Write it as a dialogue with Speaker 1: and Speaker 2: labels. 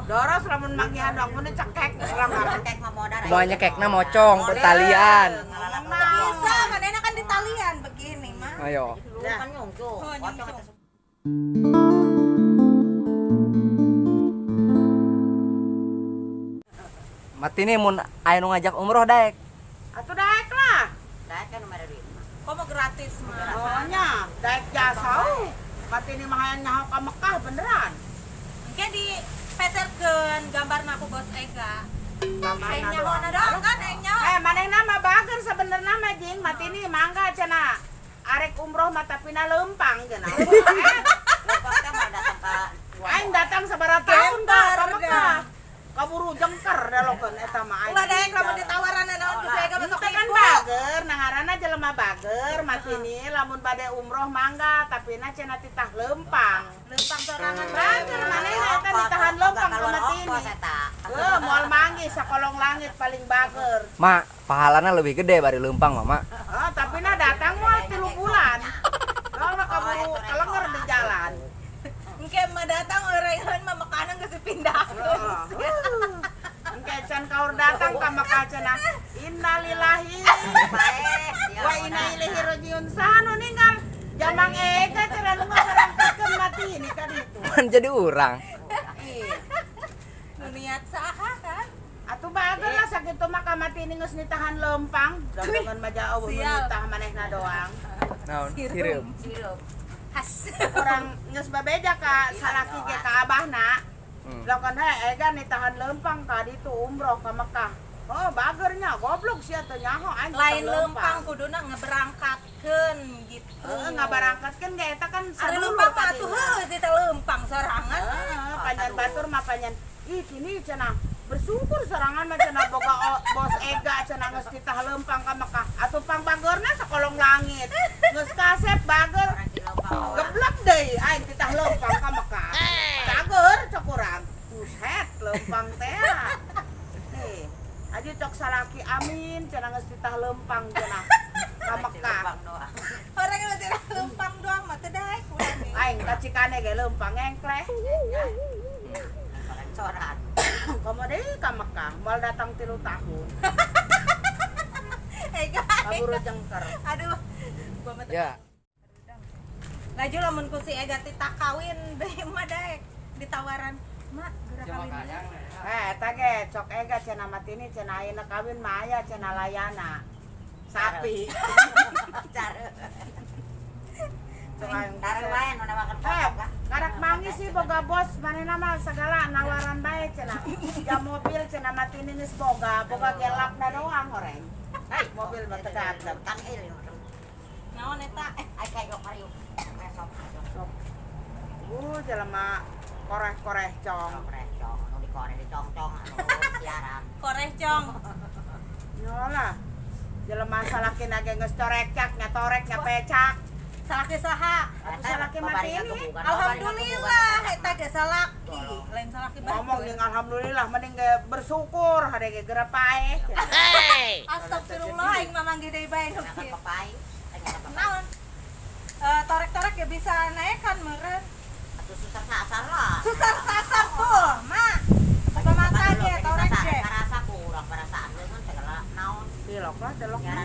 Speaker 1: Doros lamun manggihan doang mun cekek urang mah.
Speaker 2: Cekek mah modal.
Speaker 3: Kumaha nyekekna mocong pertalian.
Speaker 4: Bisa, manehna kan di talian begini mah.
Speaker 3: Ayo.
Speaker 2: Kan nyungcung.
Speaker 4: Oh,
Speaker 2: Pocong
Speaker 4: nyungcung.
Speaker 2: eta.
Speaker 3: Mati nih mun aya nu ngajak umroh daek.
Speaker 1: Atuh daek lah.
Speaker 2: Daek kan nomor duit.
Speaker 4: Kok mau gratis mah?
Speaker 1: Oh nya, daek jasa. Oh. Mati ini mah hayang nyaho ka Mekah beneran.
Speaker 4: Engke di peserkeun gambarna ku Bos Ega.
Speaker 1: Gambarna
Speaker 4: Aing nyaho
Speaker 1: doang.
Speaker 4: na doang kan aing nyaho.
Speaker 1: Eh, manehna mah bager sebenarnya mah jeung mati ini mangga cenah. Arek umroh mah tapi na leumpang geuna. Eh,
Speaker 2: Lupa teh mau datang ka
Speaker 1: aing datang sabaraha tahun dah ka
Speaker 4: Jengker
Speaker 1: Mekah.
Speaker 4: dah.
Speaker 1: Kaburu jengker dalokeun eta mah aing.
Speaker 4: Ulah daek lamun ditawaran naon ku si Ega besok
Speaker 1: Itu kan
Speaker 4: ibu.
Speaker 1: bager, nah ngaranna jelema bager, matini lamun bade umroh mangga, tapi na cenah titah leumpang.
Speaker 4: Leumpang sorangan.
Speaker 1: Bager manehna eta ditahan leumpang ka matini.
Speaker 2: Eta.
Speaker 1: Heuh, moal manggih sakolong langit paling bager.
Speaker 3: Mak, pahalana lebih gede bari leumpang mama.
Speaker 1: Oh, tapi na datang moal 3 bulan. Kalau kaburu kelenger di jalan.
Speaker 4: Engke mah datang orengan mah makanan geus dipindahkeun.
Speaker 1: Engke can kaur datang ka Mekah cenah. Innalillahi wa inna ilaihi rajiun. Saha nu ninggal? Jamang Ega cenah nu ngabarangkatkeun mati ini ka ditu.
Speaker 3: Kan jadi urang.
Speaker 1: Ih,
Speaker 4: Nu niat saha kan?
Speaker 1: Atuh bager lah sakitu mah ka mati ini geus nitahan leumpang. Dagangan mah jauh nu
Speaker 4: Sial.
Speaker 1: nitah manehna doang.
Speaker 3: Naon?
Speaker 4: Sireum.
Speaker 3: Sireum.
Speaker 2: Sirup.
Speaker 4: Has.
Speaker 1: Kurang geus babeja ka salaki ge ka abahna. Lakukan he Ega nitahan leumpang ka ditu umroh ka Mekah. Oh, bagernya goblok sia teh nyaho anjing.
Speaker 4: Lain leumpang kuduna ngeberangkatkeun gitu.
Speaker 1: Heeh, ngabarangkatkeun ge eta kan
Speaker 4: Ari
Speaker 1: sadulur
Speaker 4: leumpang mah
Speaker 1: tadina.
Speaker 4: atuh heuh teh leumpang sorangan.
Speaker 1: Heeh, panjan batur mah panjan. Ih, kini cenah bersyukur sorangan mah cenah boga bos Ega cenah geus titah leumpang ka Mekah. Atuh pang bagerna sakolong langit. Geus kasep bager geblek deui aing titah leumpang ka Mekah. Cager cok urang. Buset leumpang teh. Nih, aja cok salaki amin cenah geus titah leumpang cenah ka Mekah.
Speaker 4: Orang yang tidak leumpang doang mah teu daek urang ge.
Speaker 1: Aing kacikane ge leumpang engkleh.
Speaker 2: Coran.
Speaker 1: Komo deui ka Mekah, moal datang 3 tahun.
Speaker 4: Ega.
Speaker 1: Kaburu jengker.
Speaker 4: Aduh. Gua mah teu-
Speaker 3: Ya.
Speaker 4: Laju lamun ku si Ega tita kawin deui mah daek ditawaran, "Mak, geura kawin."
Speaker 1: Eh, eta ge cok Ega cenah matini cenah ayeuna kawin mah aya cenah layana. Sapi.
Speaker 2: Cara.
Speaker 1: Cok aing
Speaker 2: Taruh
Speaker 1: buset.
Speaker 2: wae nu nawakan
Speaker 1: Eh,
Speaker 2: pocong lah.
Speaker 1: karak manggis sih boga bos manehna mah segala nawaran bae cenah. Ja mobil cenah matini geus boga, boga gelapna doang horeng.
Speaker 2: Hei,
Speaker 1: Mobil mah teu dateng.
Speaker 2: Tang il.
Speaker 4: Naon eta?
Speaker 2: Ai kayak kriuk. Besok.
Speaker 1: Sok. Jelema koreh-koreh cong.
Speaker 2: Koreh cong, nu dikoreh dicongcong anu siaran.
Speaker 4: Koreh cong.
Speaker 1: Nyolah. Jelema salakina ge geus corekcak, nya torek, nya pecak.
Speaker 4: Salaki saha?
Speaker 1: Atuh salaki mati ini.
Speaker 4: Alhamdulillah eta ge salaki. Lain salaki
Speaker 1: Ngomong
Speaker 4: batur.
Speaker 1: jeung alhamdulillah mending ge bersyukur hade ge geura paeh.
Speaker 4: Astagfirullah aing mah manggih deui bae nu
Speaker 2: Makan
Speaker 4: kieu.
Speaker 2: papai.
Speaker 4: Naon? Eh, torek-torek ya bisa naik kan meureun.
Speaker 2: Atuh susah sasar lah.
Speaker 4: Susah sasar tuh, Mak. Buka mata ge torek ge.
Speaker 2: Karasa kurang perasaan leungeun segala naon.
Speaker 1: Tilok lah, tilok.
Speaker 2: Ya.